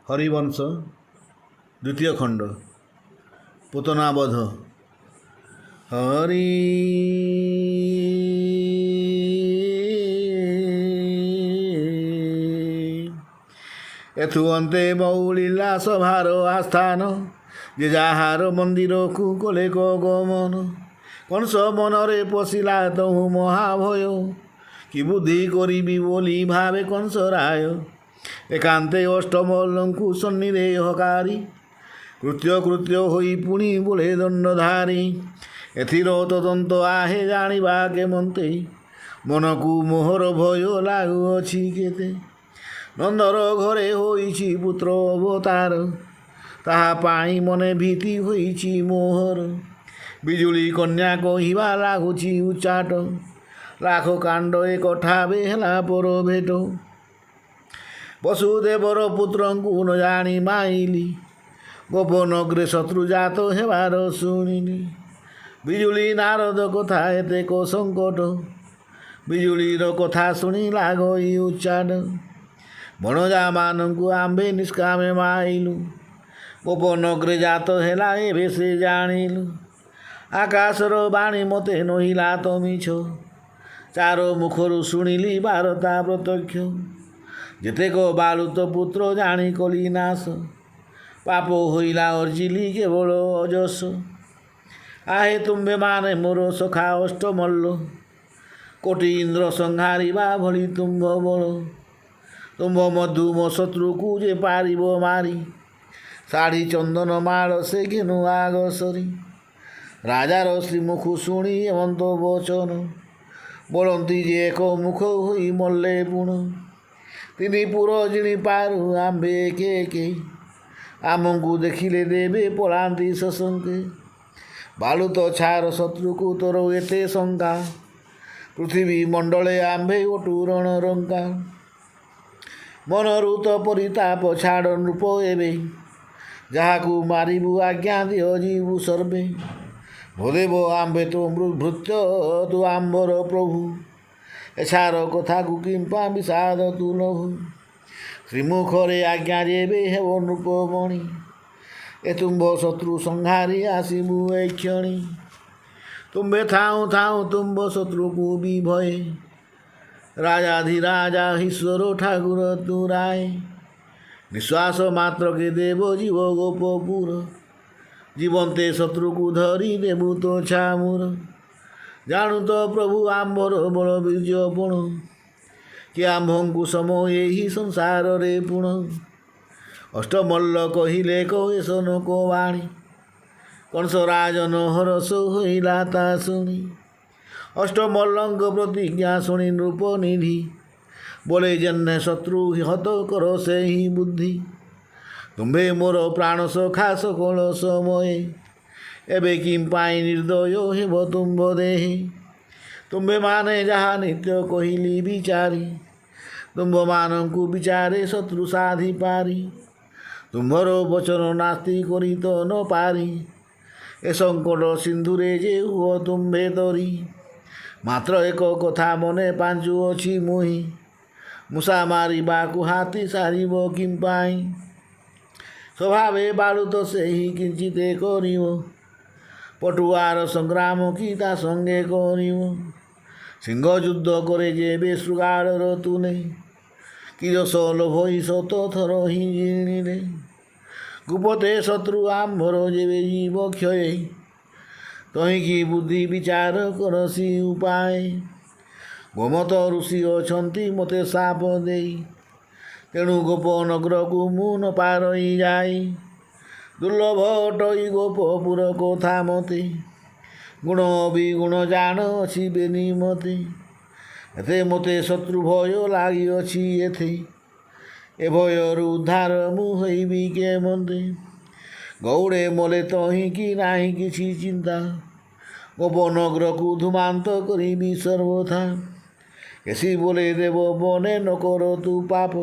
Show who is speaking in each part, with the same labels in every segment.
Speaker 1: ହରିବଂଶ ଦ୍ୱିତୀୟ ଖଣ୍ଡ, ପୁତନାବଧ। ହରି ଏଥୁ ଅନ୍ତେ ମଉଳିଲା ସଭାର ଆସ୍ଥାନ, ଯେ ଯାହାର ମନ୍ଦିରକୁ କଲେ ଗମନ। କଂସ ମନରେ ପଶିଲା ତହୁ ମହାଭୟ, କି ବୁଦ୍ଧି କରିବି ବୋଲି ଭାବେ କଂସ ରାୟ। ଏକାନ୍ତେ ଅଷ୍ଟମଲ୍ଲଙ୍କୁ ସନ୍ନିରେ ହକାରି, କୃତ୍ୟ କୃତ୍ୟ ହୋଇ ପୁଣି ବୋଲେ ଦଣ୍ଡଧାରୀ। ଏଥିର ତଦନ୍ତ ଆହେ ଜାଣିବା କେମନ୍ତେ, ମନକୁ ମୋହର ଭୟ ଲାଗୁଅଛି କେତେ। ନନ୍ଦର ଘରେ ହୋଇଛି ପୁତ୍ର ଅବତାର, ତାହା ପାଇଁ ମନେ ଭୀତି ହୋଇଛି ମୋହର। ବିଜୁଳି କନ୍ୟା କହିବା ଲାଗୁଛି ଉଚ୍ଚାଟ, ଲାଖ କାଣ୍ଡ ଏକ ଠାବେ ହେଲା ପର ଭେଟ। ବସୁଦେବର ପୁତ୍ରଙ୍କୁ ନ ଜାଣି ମାଇଲି, ଗୋପନଗ୍ରେ ଶତ୍ରୁଜାତ ହେବାର ଶୁଣିଲି। ବିଜୁଳି ନାରଦ କଥା ଏତେକ ସଙ୍କଟ, ବିଜୁଳିର କଥା ଶୁଣି ଲାଗଇ ଉଚ୍ଚାଟ। ବଣଜାମାନଙ୍କୁ ଆମ୍ଭେ ନିଷ୍କାମେ ମାଇଲୁ, ଗୋପନଗ୍ରେ ଜାତ ହେଲା ଏବେ ସେ ଜାଣିଲୁ। ଆକାଶର ବାଣୀ ମତେ ନହିଲା ତ ମିଛ, ଚାର ମୁଖରୁ ଶୁଣିଲି ବାରତା ପ୍ରତ୍ୟକ୍ଷ। ଯେତେକ ବାଳୁତ ପୁତ୍ର ଜାଣି କଲି ନାଶ, ପାପ ହୋଇଲା ଅର୍ଜିଲି କେବଳ ଅଯଶ। ଆହେ ତୁମ୍ଭେମାନେ ମୋର ସଖା ଅଷ୍ଟମଲ୍ଲ, କୋଟି ଇନ୍ଦ୍ର ସଂହାରିବା ଭଳି ତୁମ୍ଭ ବଳ। ତୁମ୍ଭ ମଧୁ ମୋ ଶତ୍ରୁକୁ ଯେ ପାରିବ ମାରି, ଶାଢ଼ୀ ଚନ୍ଦନ ମାଳ ସେ ଘେନୁ ଆଗ ସରି। ରାଜାର ଶ୍ରୀମୁଖ ଶୁଣି ଏମନ୍ତ ବଚନ, ବୋଲନ୍ତି ଯେ ଏକ ମୁଖ ହୋଇ ମଲ୍ଲେ ପୁଣ। ତିନି ପୁର ଜିଣି ପାରୁ ଆମ୍ଭେ କେ କେ, ଆମକୁ ଦେଖିଲେ ଦେବେ ପଳାନ୍ତି ସଶଙ୍କେ। ବାଳୁତ ଛାର ଶତ୍ରୁକୁ ତୋର ଏତେ ଶଙ୍କା, ପୃଥିବୀ ମଣ୍ଡଳେ ଆମ୍ଭେ ଅଟୁ ରଣ ରଙ୍କା। ମନରୁ ତ ପରିତାପ ଛାଡ଼ ନୃପ ଏବେ, ଯାହାକୁ ମାରିବୁ ଆଜ୍ଞା ଦିଅ ଯିବୁ ସର୍ବେ। ଭୋଦେବ ଆମ୍ଭେ ତୋ ଭୃତ୍ୟ ତୁ ଆମ୍ଭର ପ୍ରଭୁ, ଏଛାର କଥାକୁ କିମ୍ପା ବିଷାଦ ତୁ ଲଭୁ। ଶ୍ରୀମୁଖରେ ଆଜ୍ଞା ଯେବେ ହେବ ନୃପମଣି, ଏ ତୁମ୍ଭ ଶତ୍ରୁ ସଂହାରି ଆସିବୁ ଏକ୍ଷଣି। ତୁମ୍ଭେ ଥାଉଁ ଥାଉଁ ତୁମ୍ଭ ଶତ୍ରୁକୁ ବି ଭୟେ, ରାଜାଧିରାଜା ଈଶ୍ୱର ଠାକୁର ତୁ ରାୟ। ନିଶ୍ୱାସ ମାତ୍ରକେ ଦେବ ଜୀବ ଗୋପପୁର, ଜୀବନ୍ତେ ଶତ୍ରୁକୁ ଧରି ଦେବୁ ତୋ ଛାମୁର। ଜାଣୁ ତ ପ୍ରଭୁ ଆମ୍ଭର ବଳ ବୀର୍ଯ୍ୟ ପଣ, କି ଆମ୍ଭଙ୍କୁ ସମ ଏହି ସଂସାରରେ ପୁଣ। ଅଷ୍ଟମଲ୍ଲ କହିଲେ କହେ ଲୋକ ବାଣୀ, କଂସ ରାଜନ ହରସ ହୋଇଲା ତା ଶୁଣି। ଅଷ୍ଟମଲ୍ଲଙ୍କ ପ୍ରତିଜ୍ଞା ଶୁଣି ନୃପନିଧି, ବୋଲେ ଯେହ୍ନେ ଶତ୍ରୁ ହତ କର ସେହି ବୁଦ୍ଧି। ତୁମ୍ଭେ ମୋର ପ୍ରାଣ ସଖା ସକଳ ସମୟେ, ଏବେ କି ପାଇଁ ନିର୍ଦ୍ଦୟ ହେବ ତୁମ୍ଭ ଦେହେ। ତୁମ୍ଭେମାନେ ଯାହା ନିତ୍ୟ କହିଲି ବିଚାରି, ତୁମ୍ଭମାନଙ୍କୁ ବିଚାରେ ଶତ୍ରୁ ସାଧି ପାରି। ତୁମ୍ଭର ବଚନ ନାସ୍ତି କରି ତ ନ ପାରି, ଏ ସଙ୍କଟ ସିନ୍ଧୁରେ ଯେ ହୁଅ ତୁମ୍ଭେ ତରି। ମାତ୍ର ଏକ କଥା ମନେ ପାଞ୍ଚୁଅଛି ମୁହିଁ, ମୂଷା ମାରିବାକୁ ହାତୀ ସାରିବ କିମ୍ପାଇଁ। ସ୍ୱଭାବେ ବାଳୁତ ସେହି କିଞ୍ଚିତେ କରିବ, ପଟୁଆର ସଂଗ୍ରାମ କି ତା ସଙ୍ଗେ କରିବ। ସିଂହ ଯୁଦ୍ଧ କରେ ଯେବେ ଶୃଗାଳର ତୁଲେ, କି ଯଶ ଲୋଭଇ ଶତ ଥର ହିଁ ଜିଣିଲେ। ଗୁପତେ ଶତ୍ରୁ ଆମ୍ଭର ଯେବେ ଜୀବ କ୍ଷୟେ, ତହିଁକି ବୁଦ୍ଧି ବିଚାର କରସି ଉପାୟ। ଗୋମତ ଋଷି ଅଛନ୍ତି ମୋତେ ଶାପ ଦେଇ, ତେଣୁ ଗୋପ ନଗ୍ରକୁ ମୁଁ ନ ପାରଇ ଯାଇ। ଦୁର୍ଲଭ ଅଟଇ ଗୋପପୁର କଥା ମତେ, ଗୁଣ ବିଗୁଣ ଜାଣ ଅଛି ବେନି ମତେ। ଏତେ ମୋତେ ଶତ୍ରୁ ଭୟ ଲାଗିଅଛି ଏଥେ, ଏ ଭୟରୁ ଉଦ୍ଧାର ମୁଁ ହୋଇବି କେମନ୍ତେ। ଗଉଡ଼େ ମଲେ ତହିଁକି ନାହିଁ କିଛି ଚିନ୍ତା, ଗୋପନଗ୍ରକୁ ଧୂମାନ୍ତ କରିବି ସର୍ବଥା। କେସି ବୋଲେ ଦେବ ବନେ ନ କର ତୁ ପାପ,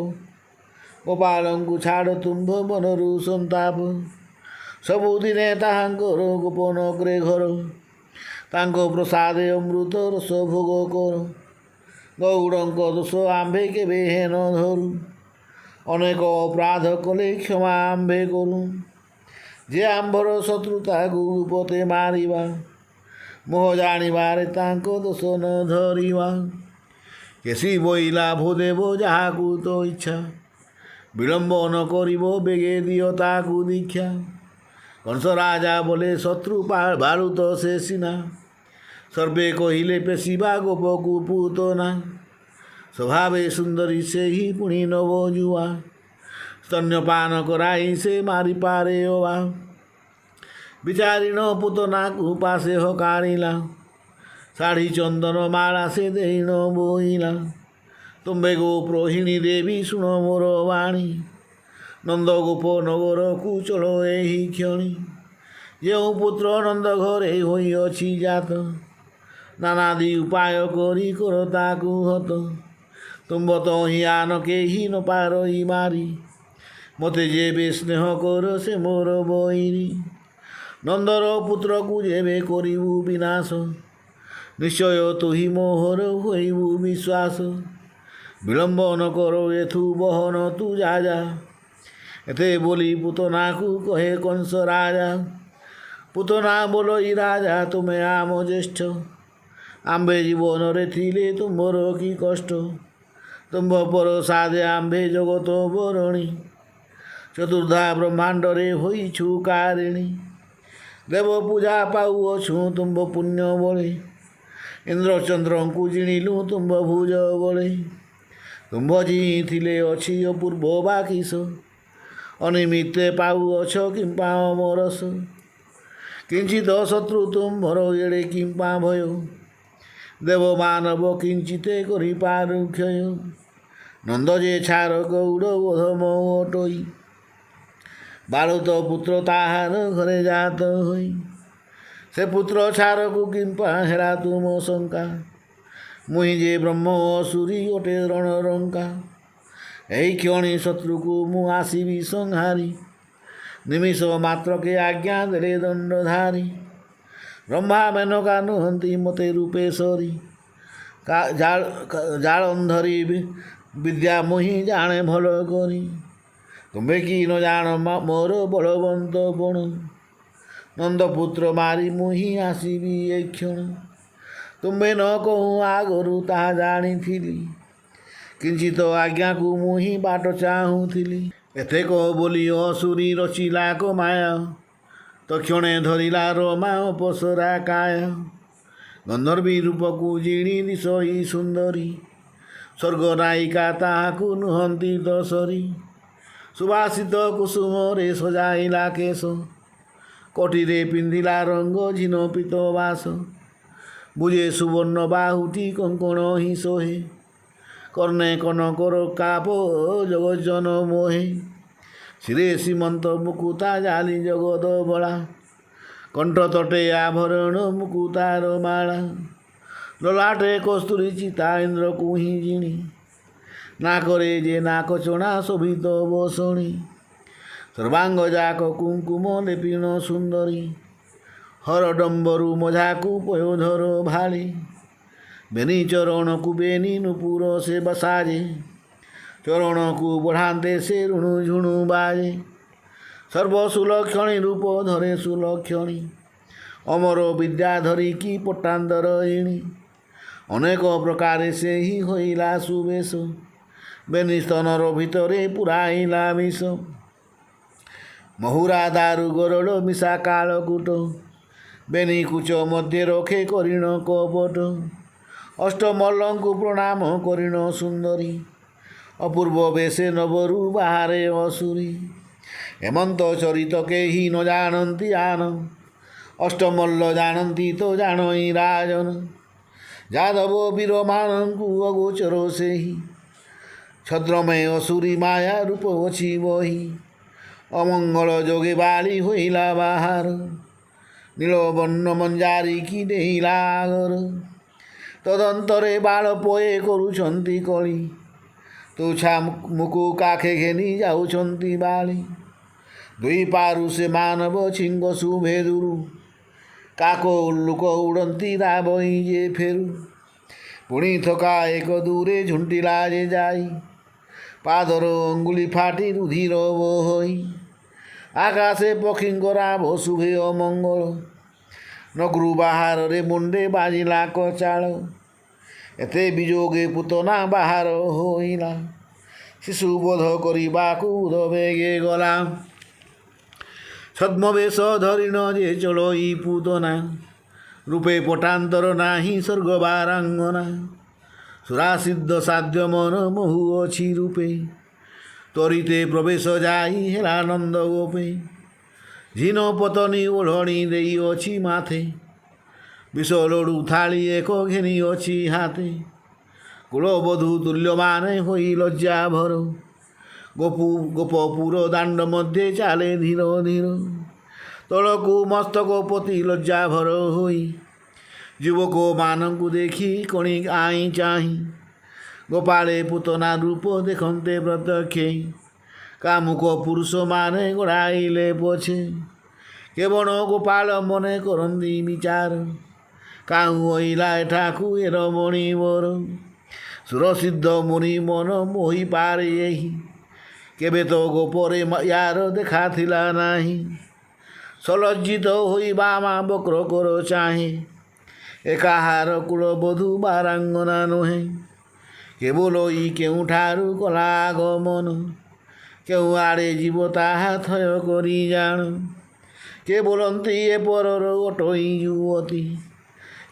Speaker 1: ଗୋପାଳଙ୍କୁ ଛାଡ଼ ତୁମ୍ଭ ମନରୁ ସନ୍ତାପ। ସବୁଦିନେ ତାହାଙ୍କର ଗୋପନଗ୍ରେ ଘର, ତାଙ୍କ ପ୍ରସାଦେ ଅମୃତ ରସ ଭୋଗ କର। ଗଉଡ଼ଙ୍କ ଦୋଷ ଆମ୍ଭେ କେବେ ହେନ ଧରୁ, ଅନେକ ଅପରାଧ କଲେ କ୍ଷମା ଆମ୍ଭେ କରୁ। ଯେ ଆମ୍ଭର ଶତ୍ରୁତାକୁ ଗୁପତେ ମାରିବା, ମୋହ ଜାଣିବାରେ ତାଙ୍କ ଦୋଷ ନ ଧରିବା। କେସି ବୋଇଲା ଭୂଦେବ ଯାହାକୁ ତ ଇଚ୍ଛା, ବିଳମ୍ବ ନ କରିବ ବେଗେ ଦିଅ ତାକୁ ଦୀକ୍ଷା। କଂସ ରାଜା ବୋଲେ ଶତ୍ରୁ ବାଳୁତ ସେ ସିନା, ସର୍ବେ କହିଲେ ପେଶିବା ଗୋପକୁ ପୁତନା। ସ୍ୱଭାବେ ସୁନ୍ଦରୀ ସେହି ପୁଣି ନବ ଯୁଆ, ସ୍ତନ୍ୟପାନ କରାଇ ସେ ମାରିପାରେ ଅବା। ବିଚାରିଣ ପୁତନାକୁ ପାଶେ ହକାରିଲା, ଶାଢ଼ୀ ଚନ୍ଦନ ମାଳା ସେ ଦେଇଣ ବୋଇଲା। ତୁମ୍ଭେ ଗୋପ୍ରୋହିଣୀ ଦେବୀ ଶୁଣ ମୋର ବାଣୀ, ନନ୍ଦ ଗୋପ ନଗରକୁ ଚଳ ଏହି କ୍ଷଣି। ଯେଉଁ ପୁତ୍ର ନନ୍ଦ ଘରେ ହୋଇଅଛି ଜାତ, ନାନାଦି ଉପାୟ କରି କର ତାକୁ ହତ। ତୁମ୍ଭ ତ ହିଁ ଆନ କେହି ନ ପାରଇ ମାରି, ମୋତେ ଯେବେ ସ୍ନେହ କର ସେ ମୋର ବଇରି। ନନ୍ଦର ପୁତ୍ରକୁ ଯେବେ କରିବୁ ବିନାଶ, ନିଶ୍ଚୟ ତୁହି ମୋହର ହୋଇବୁ ବିଶ୍ୱାସ। ବିଳମ୍ବ ନ କର ଏଥୁ ବହନ ତୁ ଯା ଯା, ଏତେ ବୋଲି ପୁତନାକୁ କହେ କଂସ ରାଜା। ପୁତନା ବୋଲଇ ରାଜା ତୁମେ ଆମ ଜ୍ୟେଷ୍ଠ, ଆମ୍ଭେ ଜୀବନରେ ଥିଲେ ତୁମ୍ଭର କି କଷ୍ଟ। ତୁମ୍ଭ ପରସାଦେ ଆମ୍ଭେ ଜଗତ ବରଣୀ, ଚତୁର୍ଦ୍ଧା ବ୍ରହ୍ମାଣ୍ଡରେ ହୋଇଛୁ କାରିଣୀ। ଦେବ ପୂଜା ପାଉଅଛୁ ତୁମ୍ଭ ପୁଣ୍ୟ ବଳେ, ଇନ୍ଦ୍ରଚନ୍ଦ୍ରଙ୍କୁ ଜିଣିଲୁ ତୁମ୍ଭ ଭୁଜ ବଳେ। ତୁମ୍ଭ ଥିଲେ ଅଛି ଅପୂର୍ବ ବାକିସ, ଅନିମିତ୍ତେ ପାଉଅଛ କିମ୍ପା ଅମରସ। କିଞ୍ଚିତ ଶତ୍ରୁ ତୁମ୍ଭର ଏଡ଼େ କିମ୍ପା ଭୟ, ଦେବ ମାନବ କିଞ୍ଚିତେ କରିପାରୁ କ୍ଷୟ। ନନ୍ଦ ଯେ ଛାର ଗୌଡ଼ ବଧମ ଅଟଇ, ବାଳୁତ ପୁତ୍ର ତାହାର ଘରେ ଜାତ ହୋଇ। ସେ ପୁତ୍ର ଛାରକୁ କିମ୍ପା ହେରା ତୁମ ଶଙ୍କା, ମୁହିଁ ଯେ ବ୍ରହ୍ମ ଅସୁରୀ ଅଟେ ରଣରଙ୍କା। ଏହି କ୍ଷଣି ଶତ୍ରୁକୁ ମୁଁ ଆସିବି ସଂହାରି, ନିମିଷ ମାତ୍ରକେ ଆଜ୍ଞା ଦେଲେ ଦଣ୍ଡଧାରୀ। ବ୍ରହ୍ମା ମେନକା ନୁହନ୍ତି ମୋତେ ରୂପେ ସରି, ଜାଳନ୍ଧରି ବିଦ୍ୟା ମୁହିଁ ଜାଣେ ଭଲ କରି। ତୁମ୍ଭେ କି ନ ଜାଣ ମୋର ବଳବନ୍ତ ପଣ, ନନ୍ଦପୁତ୍ର ମାରି ମୁହିଁ ଆସିବି ଏ କ୍ଷଣ। ତୁମ୍ଭେ ନ କହୁ ଆଗରୁ ତାହା ଜାଣିଥିଲି, କିଞ୍ଚିତ ଆଜ୍ଞାକୁ ମୁହିଁ ବାଟ ଚାହୁଁଥିଲି। ଏତେକ ବୋଲି ଅସୁରୀ ରଚିଲା ମାୟା, ତକ୍ଷଣେ ଧରିଲା ରମା ଅପସରା କାୟା। ଗନ୍ଧର୍ବୀ ରୂପକୁ ଜିଣି ଦିଶଇ ସୁନ୍ଦରୀ, ସ୍ୱର୍ଗ ନାୟିକା ତାହାକୁ ନୁହନ୍ତି ଦଶରୀ। ସୁବାସିତ କୁସୁମରେ ସଜାଇଲା କେଶ, କଟିରେ ପିନ୍ଧିଲା ରଙ୍ଗ ଝିନ ପିତ ବାସ। ବୁଝେ ସୁବର୍ଣ୍ଣ ବାହୁଟି କଙ୍କଣ ହିଁ ଶୋହେ, କର୍ଣ୍ଣେ କନକର କାପ ଜଗଜ୍ଜନ ମୋହେ। ଶିରେ ସୀମନ୍ତ ମୁକୁତା ଜାଲି ଜଗତ ବଳା, କଣ୍ଠ ତଟେ ଆଭରଣ ମୁକୁତାର ମାଳା। ଲଲାଟେ କସ୍ତୁରୀ ଚିତା ଇନ୍ଦ୍ରକୁ ହିଁ ଜିଣି, ନାକରେ ଯେ ନାକ ଚଣା ଶୋଭିତ ବସଣି। ସର୍ବାଙ୍ଗ ଯାକ କୁଙ୍କୁମ ଲେପିଣ ସୁନ୍ଦରୀ, ହର ଡମ୍ବରୁ ମଝାକୁ ପୟୋଧର ଭାଳି। ବେନି ଚରଣକୁ ବେନି ନୂପୁର ସେ ବସାଜେ, ଚରଣକୁ ବଢ଼ାନ୍ତେ ସେ ରୁଣୁ ଝୁଣୁ ବାଜେ। ସର୍ବ ସୁଲକ୍ଷଣୀ ରୂପ ଧରେ ସୁଲକ୍ଷଣୀ, ଅମର ବିଦ୍ୟା ଧରି କି ପଟ୍ଟାନ୍ତର ଏଣି। ଅନେକ ପ୍ରକାରେ ସେହି ହୋଇଲା ସୁବେଶ, ବେନି ସ୍ତନର ଭିତରେ ପୁରାଇଲା ବିଷ। ମହୁରା ଦାରୁ ଗରଳ ମିଶା କାଳକୂଟ, ବେନି କୁଚ ମଧ୍ୟେ ରଖେ କରିଣ କପଟ। ଅଷ୍ଟମଲ୍ଲଙ୍କୁ ପ୍ରଣାମ କରିଣ ସୁନ୍ଦରୀ, ଅପୂର୍ବ ବେଶେ ନବରୁ ବାହାରେ ଅସୁରୀ। ହେମନ୍ତ ଚରିତ କେହି ନ ଜାଣନ୍ତି ଆନ, ଅଷ୍ଟମଲ୍ଲ ଜାଣନ୍ତି ତ ଜାଣଇ ରାଜନ। ଯାଦବ ବୀରମାନଙ୍କୁ ଅଗୋଚର ସେହି, ଛଦ୍ରମେ ଅସୁରୀ ମାୟା ରୂପ ଅଛି ବହି। ଅମଙ୍ଗଳ ଯୋଗେ ବାଳି ହୋଇଲା ବାହାର, ନୀଳବର୍ଣ୍ଣ ମଞ୍ଜାରି କି ଦେଇଲା ଆଗର। ତଦନ୍ତରେ ବାଳ ପୋଏ କରୁଛନ୍ତି କଳି, ତୁଛା ମୁକୁ କାଖେ ଘେନି ଯାଉଛନ୍ତି ବାଳି। ଦୁଇ ପାରୁ ସେ ମାନବ ଛିଙ୍ଗ ଶୁଭେ ଦୂରୁ, କାକ ଉଲ୍ଲୁକ ଉଡ଼ନ୍ତି ରାବଇ ଯେ ଫେରୁ। ପୁଣି ଥକା ଏକ ଦୂରେ ଝୁଣ୍ଟିଲା ଯେ ଯାଇ, ପାଦର ଅଙ୍ଗୁଳି ଫାଟି ରୁଧିର ବହଇ। ଆକାଶେ ପକ୍ଷୀଙ୍କ ରାବ ଶୁଭେ ଅମଙ୍ଗଳ। ନଗରୁ ବାହାରରେ ମୁଣ୍ଡେ ବାଜିଲା କଚାଳ। ଏତେ ବିଯୋଗେ ପୁତନା ବାହାର ହୋଇଲା, ଶିଶୁ ବୋଧ କରିବାକୁ ଉଦବେଗେ ଗଲା। ଛଦ୍ମବେଶ ଧରିଣ ଯେ ଚଳଇ ପୁତନା, ରୂପେ ପଟାନ୍ତର ନାହିଁ ସ୍ୱର୍ଗ ବାରାଙ୍ଗନା। ସୁରାସିଦ୍ଧ ସାଧ୍ୟ ମନ ମୋହୁ ଅଛି ରୂପେ, ତ୍ୱରିତେ ପ୍ରବେଶ ଯାଇ ହେଲା ନନ୍ଦ ଗୋପେ। ଝୀନ ପତନୀ ଓଢ଼ଣୀ ଦେଇଅଛି ମାଥେ, ବିଷ ଲଡ଼ୁ ଥାଳି ଏକ ଘେନି ଅଛି ହାତେ। କୁଳବଧୂ ତୁଲ୍ୟମାନେ ହୋଇ ଲଜ୍ଜା ଭର, ଗୋପୁ ଗୋପପୁର ଦାଣ୍ଡ ମଧ୍ୟେ ଚାଲେ ଧୀର ଧୀର। ତଳକୁ ମସ୍ତକ ପୋତି ଲଜ୍ଜା ଭର ହୋଇ, ଯୁବକମାନଙ୍କୁ ଦେଖି କଣି ଆଇଁ ଚାହିଁ। ଗୋପାଳେ ପୁତନା ରୂପ ଦେଖନ୍ତେ ପ୍ରତ୍ୟକ୍ଷେ, କାମୁକ ପୁରୁଷମାନେ ଗୋଡ଼ାଇଲେ ପଛେ। କେବଳ ଗୋପାଳ ମନେ କରନ୍ତି ବିଚାର, କାହୁଁ ଅଇଲା ଏଠାକୁ ଏ ରମଣୀ ବର। ସୁରସିଦ୍ଧ ମୁନି ମନ ମୋହି ପାରେ ଏହି, କେବେ ତ ଗୋପରେ ୟାର ଦେଖା ଥିଲା ନାହିଁ। ସଲଜ୍ଜିତ ହୋଇ ବାମା ବକ୍ର କର ଚାହେଁ, ଏକାହାର କୁଳବଧୂ ବାରାଙ୍ଗନା ନୁହେଁ। କେବଳ ଇ କେଉଁଠାରୁ କଲା ଆଗମନ, କେଉଁ ଆଡ଼େ ଯିବ ତାହା ଥୟ କରି ଜାଣ। କେ ବୋଲନ୍ତି ଏ ପରର ଅଟଇ ଯୁବତୀ,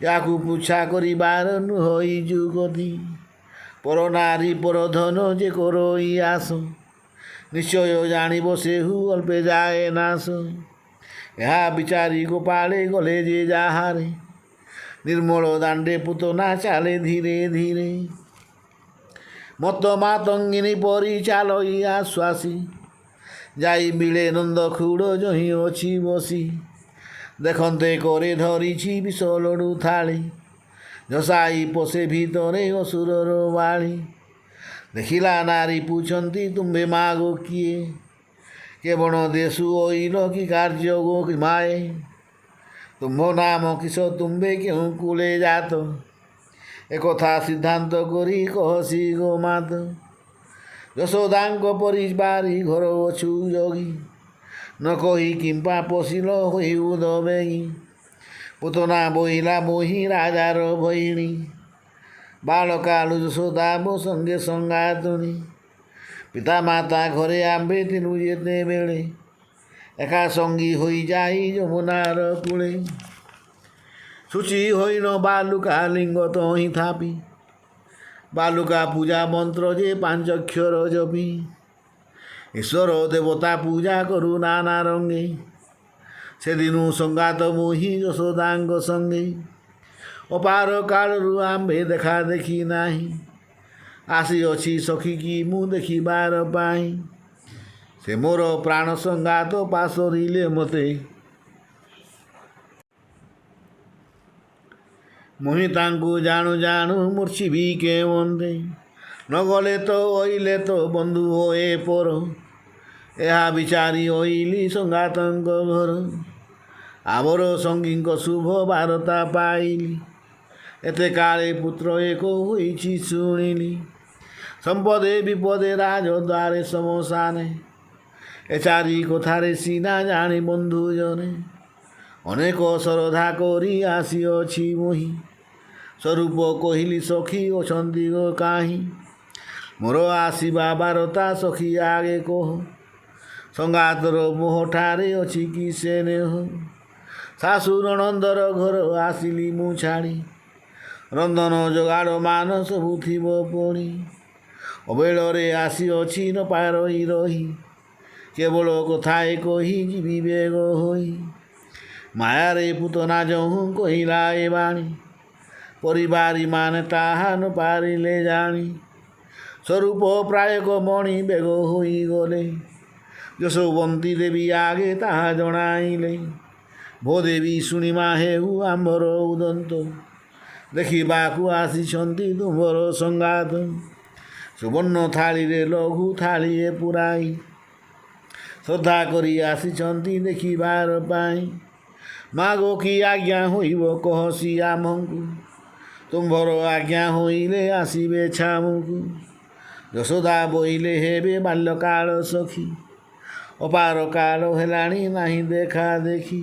Speaker 1: ୟାକୁ ପୁଚ୍ଛା କରିବାର ନୁହଇ ଯୁଗତି। ପର ନାରୀ ପର ଧନ ଯେ କରଇ ଆସ, ନିଶ୍ଚୟ ଜାଣିବ ସେହୁ ଅଳ୍ପେ ଯାଏ ନାଶ। ଏହା ବିଚାରି ଗୋପାଳେ ଗଲେ ଯେ ଯାହାରେ, ନିର୍ମଳ ଦାଣ୍ଡେ ପୁତନା ଚାଲେ ଧୀରେ ଧୀରେ। ମତ ମାତଙ୍ଗିନୀ ପରି ଚାଲଇ ଆଶ୍ୱାସୀ, ଯାଇ ମିଳେ ନନ୍ଦ ଖୁଡ଼ ଯହିଁ ଅଛି ବସି। ଦେଖନ୍ତେ କରେ ଧରିଛି ବିଷ ଲଡ଼ୁ ଥାଳି, ଝସାଇ ପଶେ ଭିତରେ ଅସୁରର ବାଳି। ଦେଖିଲା ନାରୀ ପୁଛନ୍ତି ତୁମ୍ଭେ ମାଗୋ କିଏ, କେବଣ ଦେଶୁ ଅଇଲ କି କାର୍ଯ୍ୟ ଗୋ ମାଏ। ତୁମ୍ଭ ନାମ କିସ ତୁମ୍ଭେ କେଉଁ କୂଳେ ଜାତ, ଏକଥା ସିଦ୍ଧାନ୍ତ କରି କହସି ଗୋ ମାତ। ଯଶୋଦାଙ୍କ ପରିବାରି ଘର ଅଛୁ ଯୋଗୀ, ନ କହି କିମ୍ପା ପଶିଲ ହୋଇ ଉଦବେଗୀ। ପୁତନା ବୋଇଲା ମୋହି ରାଜାର ଭଇଣୀ, ବାଳକାଳୁ ଯଶୋଦା ମୋ ସଙ୍ଗେ ସଙ୍ଗାତୁଣୀ। ପିତା ମାତା ଘରେ ଆମ୍ଭେ ଥିଲୁ ଯେତେବେଳେ, ଏକା ସଙ୍ଗୀ ହୋଇଯାଇ ଯମୁନାର କୂଳେ। ଶୁଚି ହୋଇନ ବାଲୁକା ଲିଙ୍ଗ ତହିଁ ଥାପି, ବାଲୁକା ପୂଜା ମନ୍ତ୍ର ଯେ ପାଞ୍ଚକ୍ଷର ଜପି। ଈଶ୍ୱର ଦେବତା ପୂଜା କରୁ ନାନା ରଙ୍ଗେ, ସେଦିନୁ ସଙ୍ଗାତ ମୋହି ଯଶୋଦାଙ୍କ ସଙ୍ଗେ। ଅପାର କାଳରୁ ଆମ୍ଭେ ଦେଖା ଦେଖି ନାହିଁ, ଆସିଅଛି ସଖୀ କି ମୁଁ ଦେଖିବାର ପାଇଁ। ସେ ମୋର ପ୍ରାଣ ସଙ୍ଗାତ ପାସୋରିଲେ ମୋତେ, ମୁହିଁ ତାଙ୍କୁ ଜାଣୁ ଜାଣୁ ମୂର୍ଚ୍ଛିବି କେମନ୍ତେ। ନ ଗଲେ ତ ଅଇଲେ ତ ବନ୍ଧୁ ହୋଏ ପର, ଏହା ବିଚାରି ଅଇଲି ସଙ୍ଗାତଙ୍କ ଘର। ଆମର ସଙ୍ଗୀଙ୍କ ଶୁଭ ବାରତା ପାଇଲି, ଏତେ କାଳେ ପୁତ୍ର ଏକ ହୋଇଛି ଶୁଣିଲି। ସମ୍ପଦେ ବିପଦେ ରାଜଦ୍ୱାରେ ସମଶାନେ, ଏ ଚାରି କଥାରେ ସିନା ଜାଣି ବନ୍ଧୁ ଜନେ। ଅନେକ ଶରଧା କରି ଆସିଅଛି ମୁହିଁ, ସ୍ୱରୂପ କହିଲି ସଖୀ ଅଛନ୍ତି ଗୋ କାହିଁ। ମୋର ଆସିବା ବାରତା ସଖୀ ଆଗେ କହ, ସଙ୍ଗାତର ମୋହଠାରେ ଅଛି କି ସେ ନେହ। ଶାଶୁ ନଣନ୍ଦର ଘର ଆସିଲି ମୁଁ ଛାଡ଼ି, ରନ୍ଧନ ଯୋଗାଡ଼ ମାନ ସବୁ ଥିବ ପୁଣି। ଅବେଳରେ ଆସିଅଛି ନ ପାରଇ ରହି, କେବଳ କଥାଏ କହି ଯିବି ବେଗ ହୋଇ। ମାୟାରେ ପୁତନା ଯହୁଁ କହିଲା ଏ ବାଣୀ, ପରିବାରୀ ମାନେ ତାହା ନ ପାରିଲେ ଜାଣି। ସ୍ୱରୂପ ପ୍ରାୟକ ମଣି ବେଗ ହୋଇଗଲେ, ଯଶୋବନ୍ତୀ ଦେବୀ ଆଗେ ତାହା ଜଣାଇଲେ। ଭୋ ଦେବୀ ଶୁଣିମା ହେଉ ଆମ୍ଭର ଉଦନ୍ତ, ଦେଖିବାକୁ ଆସିଛନ୍ତି ତୁମ୍ଭର ସଙ୍ଗାତ। ସୁବର୍ଣ୍ଣ ଥାଳିରେ ଲଘୁ ଥାଳିଏ ପୁରାଇ, ଶ୍ରଦ୍ଧା କରି ଆସିଛନ୍ତି ଦେଖିବାର ପାଇଁ। ମାଗୋ କି ଆଜ୍ଞା ହୋଇବ କହସି ଆମ୍ଭଙ୍କୁ, ତୁମ୍ଭର ଆଜ୍ଞା ହୋଇଲେ ଆସିବେ ଛାମୁକୁ। ଯଶୋଦା ବୋଇଲେ ହେବେ ବାଲ୍ୟକାଳ ସଖୀ, ଅପାର କାଳ ହେଲାଣି ନାହିଁ ଦେଖା ଦେଖି।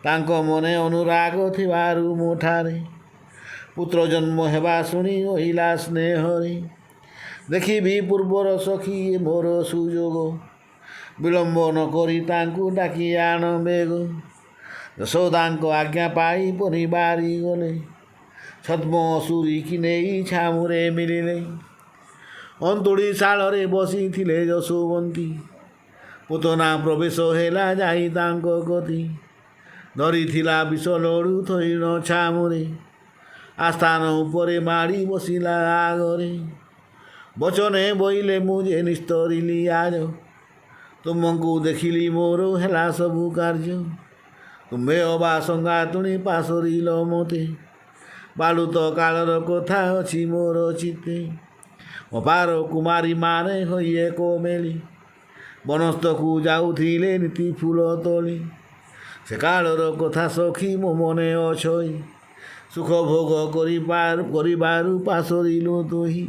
Speaker 1: ତାଙ୍କ ମନେ ଅନୁରାଗ ଥିବାରୁ ମୋ ଠାରେ ପୁତ୍ର ଜନ୍ମ ହେବା ଶୁଣି ଅଇଲା ସ୍ନେହରେ। ଦେଖିବି ପୂର୍ବର ସଖୀ ଏ ମୋର ସୁଯୋଗ, ବିଳମ୍ବ ନ କରି ତାଙ୍କୁ ଡାକି ଆଣ ବେଗ। ଯଶୋଦାଙ୍କ ଆଜ୍ଞା ପାଇ ପରିବାରି ଗଲେ, ଛଦ୍ମ ଅସୁରୀକି ନେଇ ଛାମୁରେ ମିଳିଲେ। ଅନ୍ତୁଡ଼ି ଶାଳରେ ବସିଥିଲେ ଯଶୋବନ୍ତୀ, ପୁତନା ପ୍ରବେଶ ହେଲା ଯାଇ ତାଙ୍କ କତି। ଧରିଥିଲା ବିଷ ଲଡ଼ୁ ଥୋଇଣ ଛାମୁରେ, ଆସ୍ଥାନ ଉପରେ ମାଡ଼ି ବସିଲା ଆଗରେ। ବଚନେ ବୋଇଲେ ମୁଁ ଯେ ନିସ୍ତରିଲି ଆଜ, ତୁମକୁ ଦେଖିଲି ମୋର ହେଲା ସବୁ କାର୍ଯ୍ୟ। ତୁମ୍ଭେ ଅବା ସଙ୍ଗାତୁଣୀ ପାଶୋରିଲ ମୋତେ, ବାଳୁତ କାଳର କଥା ଅଛି ମୋର ଚିତ୍ତେ। ଅପାର କୁମାରୀ ମାନେ ହୋଇ ଏକ ମେଳି, ବନସ୍ତକୁ ଯାଉଥିଲେ ନୀତି ଫୁଲ ତୋଳି। ସେ କାଳର କଥା ସଖୀ ମୋ ମନେ ଅଛଇ, ସୁଖ ଭୋଗ କରିବାରୁ ପାଶୋରିଲୁ ତୁହି।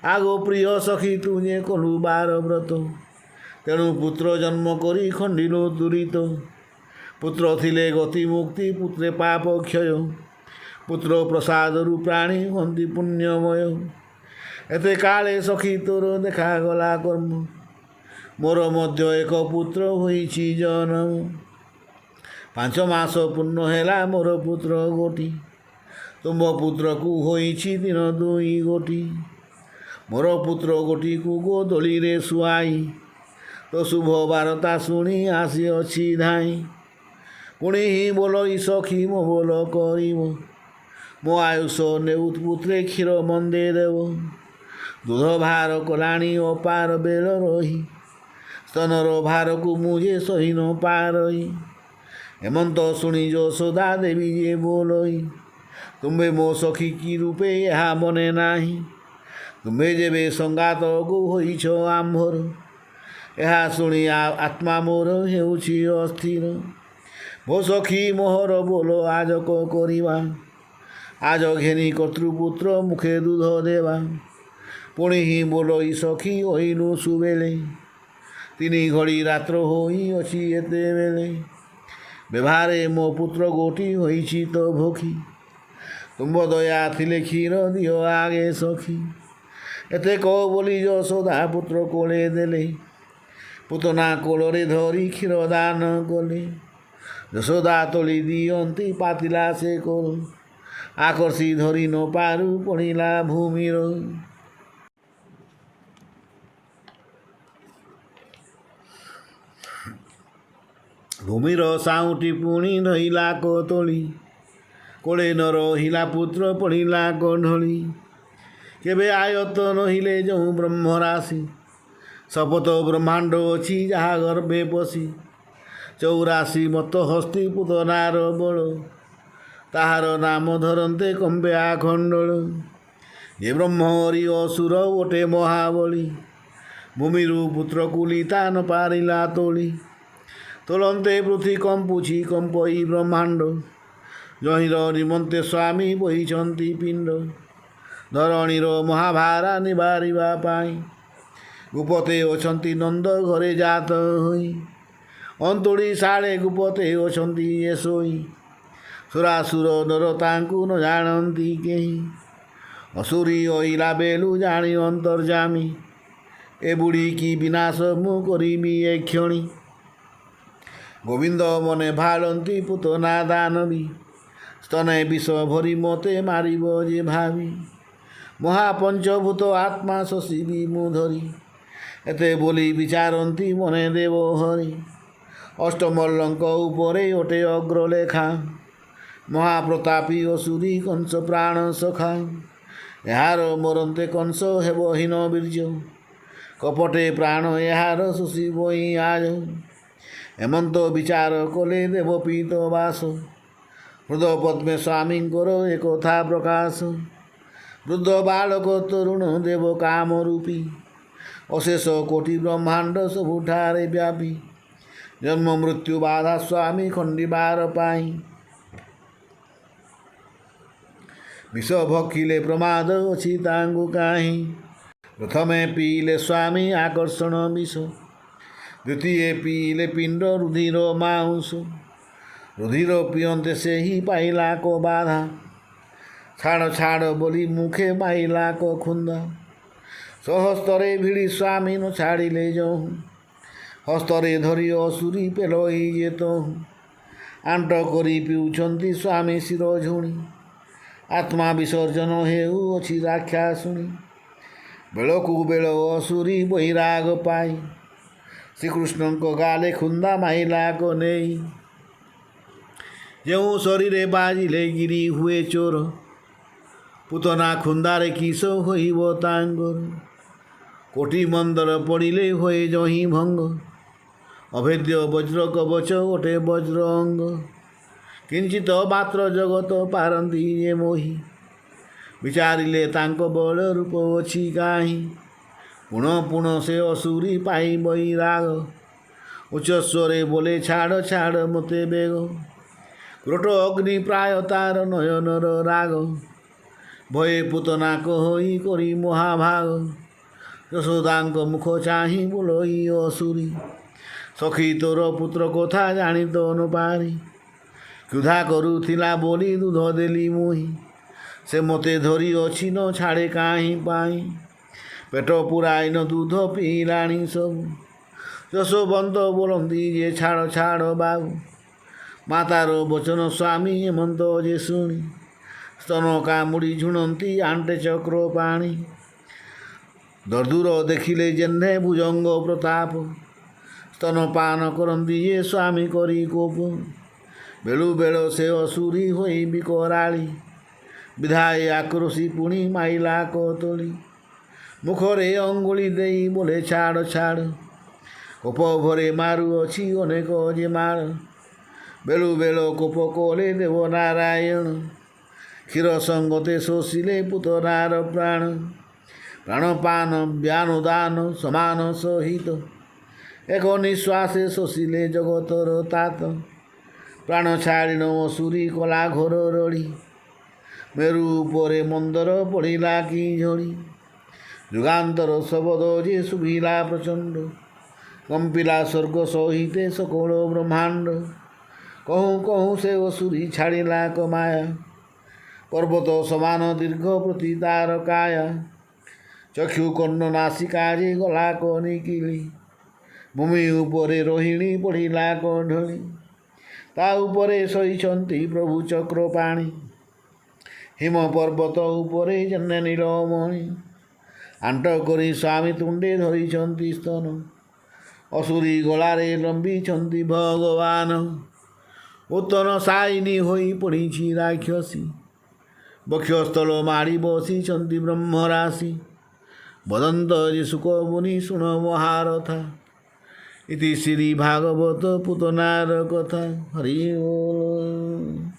Speaker 1: ଆଗୋ ପ୍ରିୟ ସଖୀ ତୁ ଯେ କଲୁ ବାର ବ୍ରତ, ତେଣୁ ପୁତ୍ର ଜନ୍ମ କରି ଖଣ୍ଡିଲୁ ଦୁରିତ। ପୁତ୍ର ଥିଲେ ଗତି ମୁକ୍ତି ପୁତ୍ରେ ପାପ କ୍ଷୟ, ପୁତ୍ର ପ୍ରସାଦରୁ ପ୍ରାଣୀ ହୁଅନ୍ତି ପୁଣ୍ୟମୟ। ଏତେ କାଳେ ସଖୀ ତୋର ଦେଖାଗଲା କର୍ମ, ମୋର ମଧ୍ୟ ଏକ ପୁତ୍ର ହୋଇଛି ଜନମ। 5 ମାସ ପୂର୍ଣ୍ଣ ହେଲା ମୋର ପୁତ୍ର ଗୋଟି, ତୁମ୍ଭ ପୁତ୍ରକୁ ହୋଇଛି ଦିନ 2 ଗୋଟି। ମୋର ପୁତ୍ର ଗୋଟିକୁ ଗୋଦୋଳିରେ ଶୁଆଇ, ତୋ ଶୁଭ ବାରତା ଶୁଣି ଆସିଅଛି ଧାଇଁ। ପୁଣି ହିଁ ବୋଲଇ ସଖୀ ମୋ ବୋଲ କରିବ, ମୋ ଆୟୁଷ ନେଉ ପୁତ୍ରେ କ୍ଷୀର ମନ୍ଦେ ଦେବ। ଦୁଧ ଭାର କଲାଣି ଅପାର ବେଳ ରହି, ସ୍ତନର ଭାରକୁ ମୁଁ ଯେ ସହି ନ ପାରଇ। ଏମନ୍ତ ଶୁଣି ଯଶୋଦା ଦେବୀ ଯେ ବୋଲଇ, ତୁମ୍ଭେ ମୋ ସଖୀ କି ରୂପେ ଏହା ମନେ ନାହିଁ। ତୁମ୍ଭେ ଯେବେ ସଙ୍ଗାତ ଗୋ ହୋଇଛ ଆମ୍ଭର, ଏହା ଶୁଣି ଆତ୍ମା ମୋର ହେଉଛି ଅସ୍ଥିର। ମୋ ସଖୀ ମୋହର ବୋଲ ଆଜକ କରିବା, ଆଜ ଘେନି କର୍ତ୍ତୃପୁତ୍ର ମୁଖେ ଦୁଧ ଦେବା। ପୁଣି ହିଁ ବୋଲଇ ସଖୀ ଅଇଲୁ ସୁବେଳେ, 3 ଘଡ଼ି ରାତ୍ର ହୋଇ ଅଛି ଏତେବେଳେ। ବ୍ୟବହାରେ ମୋ ପୁତ୍ର ଗୋଟି ହୋଇଛି ତ ଭୋଖୀ, ତୁମ୍ଭ ଦୟା ଥିଲେ କ୍ଷୀର ଦିଅ ଆଗେ ସଖୀ। ଏତେ କହ ବୋଲି ଯଶୋଦା ପୁତ୍ର କୋଳେ ଦେଲେ, ପୁତନା କୋଳରେ ଧରି କ୍ଷୀର ଦାନ କଲେ। ଯଶୋଦା ତୋଳି ଦିଅନ୍ତି ପାତିଲା ସେ କୋଳ, ଆକର୍ଷି ଧରି ନ ପାରୁ ପଡ଼ିଲା ଭୂମିର। ଭୂମିର ସାଉଁଟି ପୁଣି ଧଇଲା ତୋଳି, କୋଳେ ନ ରହିଲା ପୁତ୍ର ପଡ଼ିଲା ଢଳି। କେବେ ଆୟତ ନହିଲେ ଯେଉଁ ବ୍ରହ୍ମରାଶି, ଶପଥ ବ୍ରହ୍ମାଣ୍ଡ ଅଛି ଯାହା ଗର୍ଭେ ପଶି। 84 ମତ ହସ୍ତି ପୁତନାର ବଳ, ତାହାର ନାମ ଧରନ୍ତେ କମ୍ପେ ଆଖଣ୍ଡଳ। ଯେ ବ୍ରହ୍ମ ହରି ଅସୁର ଗୋଟେ ମହାବଳୀ, ଭୂମିରୁ ପୁତ୍ରକୁ ଲିତା ନ ପାରିଲା ତୋଳି। ତୋଳନ୍ତେ ପୃଥ୍ୱୀ କମ୍ପୁଛି କମ୍ପଇ ବ୍ରହ୍ମାଣ୍ଡ, ଯହିଁର ନିମନ୍ତେ ସ୍ୱାମୀ ବହିଛନ୍ତି ପିଣ୍ଡ। ଧରଣୀର ମହାଭାରା ନିବାରିବା ପାଇଁ, ଗୁପତେ ଅଛନ୍ତି ନନ୍ଦ ଘରେ ଜାତ ହୋଇ। ଅନ୍ତୁଡ଼ି ଶାଳେ ଗୁପତେ ଅଛନ୍ତି ଏ ଶୋଇ, ସୁରାସୁର ନର ତାଙ୍କୁ ନ ଜାଣନ୍ତି କେହି। ଅସୁରୀ ଅଇଲା ବେଲୁ ଜାଣି ଅନ୍ତର୍ଯାମୀ, ଏ ବୁଢ଼ୀ କି ବିନାଶ ମୁଁ କରିବି ଏ କ୍ଷଣି। ଗୋବିନ୍ଦ ମନେ ଭାଳନ୍ତି ପୁତନା ଦାନବୀ, ସ୍ତନେ ବିଷ ଭରି ମୋତେ ମାରିବ ଯେ ଭାବି। ମହାପଞ୍ଚଭୂତ ଆତ୍ମା ଶୋଷିବି ମୁଁ ଧରି, ଏତେ ବୋଲି ବିଚାରନ୍ତି ମନେ ଦେବ ହରି। ଅଷ୍ଟମଲ୍ଲଙ୍କ ଉପରେ ଅଟେ ଅଗ୍ରଲେଖା, ମହାପ୍ରତାପୀ ଅସୁରୀ କଂସ ପ୍ରାଣ ସଖା। ଏହାର ମରନ୍ତେ କଂସ ହେବ ହୀନ ବୀର୍ଯ୍ୟ, କପଟେ ପ୍ରାଣ ଏହାର ଶୋଷିବଇ ଆଜ। ଏମନ୍ତ ବିଚାର କଲେ ଦେବ ପୀତ ବାସ, ହୃଦ ପଦ୍ମେ ସ୍ୱାମୀଙ୍କର ଏକଥା ପ୍ରକାଶ। ବୃଦ୍ଧ ବାଳକ ତରୁଣ ଦେବ କାମ ରୂପୀ, ଅଶେଷ କୋଟି ବ୍ରହ୍ମାଣ୍ଡ ସବୁଠାରେ ବ୍ୟାପୀ। ଜନ୍ମ ମୃତ୍ୟୁ ବାଧା ସ୍ୱାମୀ ଖଣ୍ଡିବାର ପାଇଁ, ବିଷ ଭକ୍ଷିଲେ ପ୍ରମାଦ ଅଛି ତାଙ୍କୁ କାହିଁ। ପ୍ରଥମେ ପିଇଲେ ସ୍ୱାମୀ ଆକର୍ଷଣ ବିଷ, ଦ୍ୱିତୀୟ ପିଇଲେ ପିଣ୍ଡ ରୁଧିର ମାଉଁସ। ରୁଧିର ପିଅନ୍ତେ ସେହି ପାଇଲା କ ବାଧା, ଛାଡ଼ ଛାଡ଼ ବୋଲି ମୁଖେ ମାଇଲା କ ଖୁନ୍ଦା। ସହସ୍ତରେ ଭିଡ଼ି ସ୍ୱାମୀ ନ ଛାଡ଼ିଲେ ଯହୁଁ, ହସ୍ତରେ ଧରି ଅସୁରୀ ପେଲଇ ଯେ ତହୁଁ। ଆଣ୍ଟ କରି ପିଉଛନ୍ତି ସ୍ୱାମୀ ଶିର ଝୁଣି, ଆତ୍ମା ବିସର୍ଜନ ହେଉ ଅଛି ରାକ୍ଷାସୁଣି। ବେଳକୁ ବେଳ ଅସୁରୀ ବୈରାଗ ପାଇ, ଶ୍ରୀକୃଷ୍ଣଙ୍କ ଗାଲେ ଖୁନ୍ଦା ମାଇଲା କ ନେଇ। ଯେଉଁ ଶରୀରେ ବାଜିଲେ ଗିରି ହୁଏ ଚୋର, ପୁତନା ଖୁନ୍ଦାରେ କିସ ହୋଇବ ତାଙ୍କର। କୋଟି ମନ୍ଦର ପଡ଼ିଲେ ହୋଏ ଯହିଁ ଭଙ୍ଗ, ଅଭେଦ୍ୟ ବଜ୍ର କବଚ ଗୋଟେ ବଜ୍ର ଅଙ୍ଗ। କିଞ୍ଚିତ ମାତ୍ର ଜଗତ ପାରନ୍ତି ଯେ ମୋହି, ବିଚାରିଲେ ତାଙ୍କ ବଳ ରୂପ ଅଛି କାହିଁ। ପୁଣ ପୁଣ ସେ ଅସୁରୀ ପାଇ ବୈରାଗ, ଉଚ୍ଚସ୍ୱରେ ବୋଲେ ଛାଡ଼ ଛାଡ଼ ମୋତେ ବେଗ। କ୍ରୋଟ ଅଗ୍ନି ପ୍ରାୟ ତାର ନୟନର ରାଗ, ଭୟେ ପୁତନା କହଇ କରି ମହାଭାଗ। ଯଶୋଦାଙ୍କ ମୁଖ ଚାହିଁ ବୋଲଇ ଅସୁରୀ, ସଖୀ ତୋର ପୁତ୍ର କଥା ଜାଣି ତ ନ ପାରି। କ୍ଷୁଧା କରୁଥିଲା ବୋଲି ଦୁଧ ଦେଲି ମୁହିଁ, ସେ ମୋତେ ଧରି ଅଛି ନ ଛାଡ଼େ କାହିଁ ପାଇଁ। ପେଟ ପୁରାଇନ ଦୁଧ ପିଇଲାଣି ସବୁ, ଯଶୋବନ୍ତ ବୋଲନ୍ତି ଯେ ଛାଡ଼ ଛାଡ଼ ବାବୁ। ମାତାର ବଚନ ସ୍ୱାମୀ ହେମନ୍ତ ଯେ ଶୁଣି, ସ୍ତନ କାମୁଡ଼ି ଝୁଣନ୍ତି ଆଣ୍ଟେ ଚକ୍ର ପାଣି। ଦରଦୂର ଦେଖିଲେ ଯେହ୍ନେ ଭୁଜଙ୍ଗ ପ୍ରତାପ, ସ୍ତନପାନ କରନ୍ତି ଯେ ସ୍ୱାମୀ କରି କୋପ। ବେଳୁ ବେଳ ସେ ଅସୁରୀ ହୋଇ ବିକରାଳି, ବିଧାଏ ଆକ୍ରୋଶି ପୁଣି ମାଇଲା କତଳି। ମୁଖରେ ଅଙ୍ଗୁଳି ଦେଇ ବୋଲେ ଛାଡ଼ ଛାଡ଼, କୋପ ଭରେ ମାରୁଅଛି ଅନେକ ଯେ ମାଡ଼। ବେଳୁ ବେଳ କୋପ କଲେ ଦେବ ନାରାୟଣ, କ୍ଷୀର ସଙ୍ଗତେ ଶୋଷିଲେ ପୁତନାର ପ୍ରାଣ। ପ୍ରାଣପାନ ବ୍ୟାନୁଦାନ ସମାନ ସହିତ, ଏକ ନିଶ୍ୱାସେ ଶୋଷିଲେ ଜଗତର ତାତ। ପ୍ରାଣ ଛାଡ଼ିଣ ଅସୁରୀ କଲା ଘୋର ରଡ଼ି, ମେରୁ ଉପରେ ମନ୍ଦର ପଡ଼ିଲା କି ଝଡ଼ି। ଯୁଗାନ୍ତର ଶବଦ ଯେ ଶୁଭିଲା ପ୍ରଚଣ୍ଡ, କମ୍ପିଲା ସ୍ୱର୍ଗ ସହିତେ ସକଳ ବ୍ରହ୍ମାଣ୍ଡ। କହୁଁ କହୁଁ ସେ ଅସୁରୀ ଛାଡ଼ିଲା କମାୟା, ପର୍ବତ ସମାନ ଦୀର୍ଘ ପ୍ରତି ତାର କାୟା। ଚକ୍ଷୁ କର୍ଣ୍ଣ ନାସିକା ଯେ ଗଲା ନିକିଲି, ଭୂମି ଉପରେ ରୋହିଣୀ ପଡ଼ିଲା ଢଳି। ତା ଉପରେ ଶୋଇଛନ୍ତି ପ୍ରଭୁ ଚକ୍ରପାଣି, ହିମ ପର୍ବତ ଉପରେ ଜନ୍ମେ ନୀଳମଣି। ଆଣ୍ଟ କରି ସ୍ୱାମୀ ତୁଣ୍ଡେ ଧରିଛନ୍ତି ସ୍ତନ, ଅସୁରୀ ଗଳାରେ ଲମ୍ବିଛନ୍ତି ଭଗବାନ। ଉତ୍ତନ ସାଇନି ହୋଇ ପଡ଼ିଛି ରାକ୍ଷସୀ, ବକ୍ଷସ୍ଥଳ ମାଡ଼ି ବସିଛନ୍ତି ବ୍ରହ୍ମରାଶି। ବଦନ୍ତ ଯେ ଶୁକ ମୁନି ଶୁଣ ମହାରଥା, ଇତି ଶ୍ରୀ ଭାଗବତ ପୁତନାର କଥା। ହରି ବୋଲ।